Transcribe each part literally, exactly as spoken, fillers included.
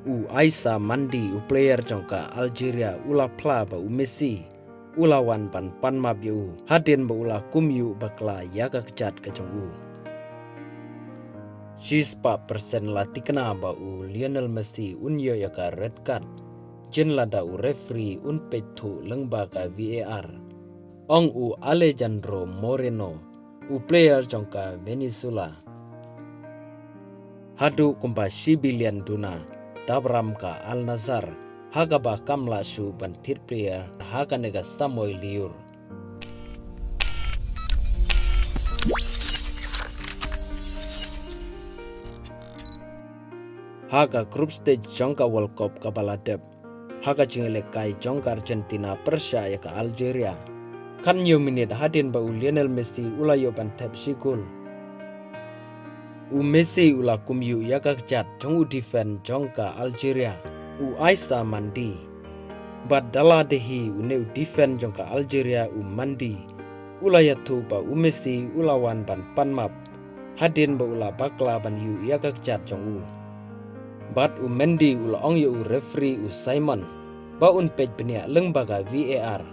U Aissa Mandi, u player jong ka Algeria, u la phla ba u Messi u la wan ban pan map ïa u hadien ba u la kum ïuh bakla ïa ka kjat ka jong u. Shispah percent la tikna ba u Lionel Messi un ïoh ïa ka red card jin lada u referee un peit thuh lyngba ka V A R, ong u Alejandro Moreno, u player jong ka Venezuela. Haduh kumba shi billion duna da bram ka Al Nassr ha kaba kam lah shuh ban thied player ha kane ka samoi lyiur. Ha ka group stage jong ka World Cup kaba la dep, ha ka jingïalehkai jong ka Argentina pyrshah ïa ka Algeria, khathynñiew minit hadien ba u Lionel Messi u la ïoh ban thep shi goal, u Messi u la kum ïuh ïa ka kjat jong u defense jong ka Algeria, u Aissa Mandi. Bad da lade hi une u defense jong ka Algeria, u Mandi, u la ïathuh ba u Messi u la wan ban pan map hadien ba u la bakla ban ïuh ïa ka kjat jong u. Bad u Mandi u la ong ïa u referee u Simon ba un peit bniah lyngba ka V A R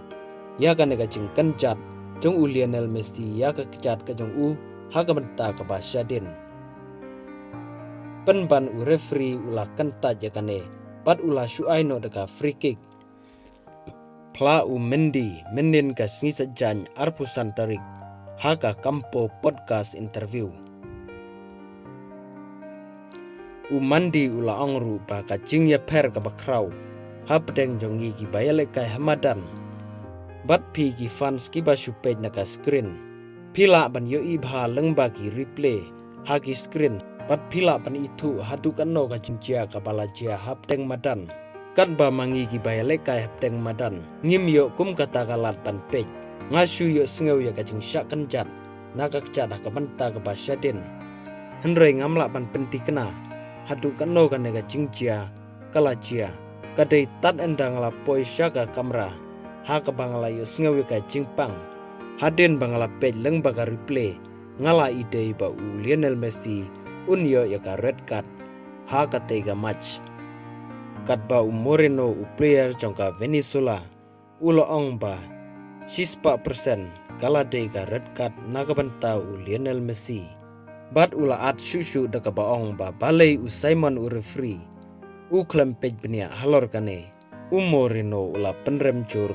ïa kane ka jingkynjat jong u Lionel Messi ïa ka kjat ka jong u ha ka bynta kaba shadien. Pynban u referee u la kyntait ïa kane bad u la shu ai noh da ka free kick. Phla u Mandi mynnin ka sngi Saitjaiñ arphew san tarik ha ka Campo podcast interview. U Mandi u la ong ruh ba ka jingïapher kaba khraw hapdeng jong ngi kiba ïalehkai ha madan bad phi ki fans kiba shu peit na ka screen, phi lah ban ïohi bha lyngba ki replay ha ki screen bad phi lah ban ithuh haduh katno ka jingjia kaba la jia hapdeng madan. Katba ma ngi kiba ïalehkai hapdeng madan ngim ïoh kum kata ka lad ban peit, nga shu ïohsngew ïa ka jingshah kynjat na ka kjat ha ka bynta kaba shadien. Hynrei ngam lah ban pynthikna haduh katno kane ka jingjia ka la jia. Ka dei tad ynda nga la poi sha ka kamra ha kaba nga la ïohsngew ïa ka jingpang. Hadien ba nga la peit lyngba ka replay, nga la ïadei ba u Lionel Messi un ïoh ïa ka red card ha katei ka match. Katba u Moreno, u player jong ka Venezuela, u la ong ba shispah percent ka la dei ka red card na ka bynta u Lionel Messi. Bad u la ad shuh shuh da kaba ong ba balei u Simon u referee u khlem peit bniah halor kane. U Moreno u la pynrem jur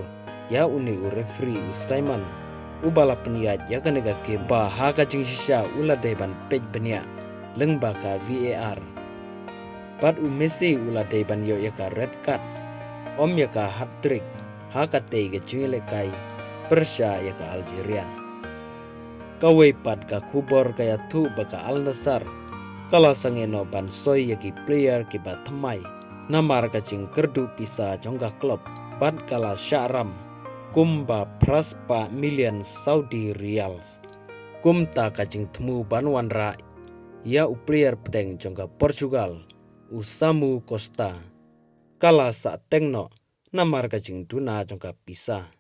ïa une u referee u Simon, uba la pynïaid ïa kane ka game ba ha ka jingshisha u la dei ban peit bniah lyngba ka V A R. Bad u Messi u la dei ban ïoh ïa ka red card, ym ïa ka hat-trick ha katei ka jingïalehkai pyrshah ïa ka Algeria. Kawei pat ka khubor ka ïathuh ba ka Al Nassr ka la sangeh noh ban soi ïa ki player kiba thymmai namar ka jingkyrduh pisa jong ka club, bad ka la shah ram kumba phraspah million Saudi riyals. Kumta ka jingthmu ban wanrah ïa u player pdeng jong ka Portugal, u Samu Costa, ka la sahteng noh namar ka jingduna jong ka pisa.